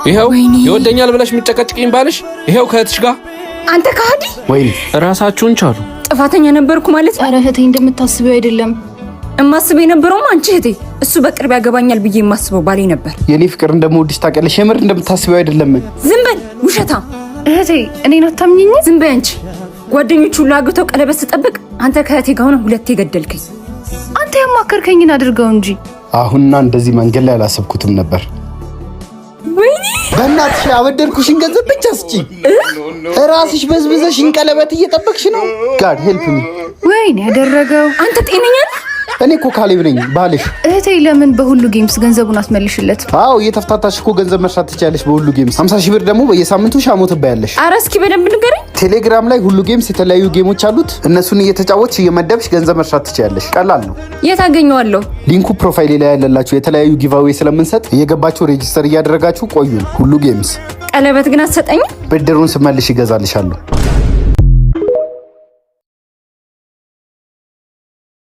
ይኸው ወይኔ። ይወደኛል ብለሽ የምትጨቀጭቂኝ ባልሽ ይኸው ከእህትሽ ጋር። አንተ ከሃዲ! ወይኔ። እራሳችሁን ቻሉ። ጥፋተኛ ነበርኩ ማለት ነው። ኧረ እህቴ፣ እንደምታስበው አይደለም። እማስበው የነበረውም አንቺ እህቴ፣ እሱ በቅርብ ያገባኛል ብዬ የማስበው ባሌ ነበር። የኔ ፍቅር፣ እንደምወድሽ ታውቂያለሽ። የምር እንደምታስቢው አይደለም። ዝም በል ውሸታም! እህቴ፣ እኔን አታምኚኝ? ዝም በይ አንቺ። ጓደኞች ሁሉ አግብተው ቀለበት ስጠብቅ አንተ ከእህቴ ጋር ሆነህ ሁለቴ ገደልከኝ። አንተ ያማከርከኝን አድርገው እንጂ። አሁንና እንደዚህ መንገድ ላይ አላሰብኩትም ነበር። ወይኔ! በእናትሽ ያበደርኩሽን ገንዘብ ብቻ ስጪ። ራስሽ በዝብዘሽን ቀለበት እየጠበቅሽ ነው። God help me። ወይኔ ያደረገው። አንተ ጤነኛ ነህ? እኔ እኮ ካሌብ ነኝ ባልሽ። እህቴ፣ ለምን በሁሉ ጌምስ ገንዘቡን አትመልሽለት? አዎ፣ እየተፍታታሽ እኮ ገንዘብ መስራት ትችያለሽ በሁሉ ጌምስ። 50 ሺህ ብር ደግሞ በየሳምንቱ ሻሞ ትባያለሽ። አረ እስኪ በደንብ ንገረኝ። ቴሌግራም ላይ ሁሉ ጌምስ የተለያዩ game ኦች አሉት። እነሱን እየተጫወትሽ እየመደብሽ ገንዘብ መስራት ትችያለሽ። ቀላል ነው። የት አገኘዋለሁ? Link ኡ profile ላይ ያለላችሁ የተለያዩ giveaway ስለምንሰጥ እየገባችሁ register እያደረጋችሁ ቆዩን። ሁሉ ጌምስ። ቀለበት ግን አትሰጠኝም? ብድሩን ስመልሽ ይገዛልሻለሁ።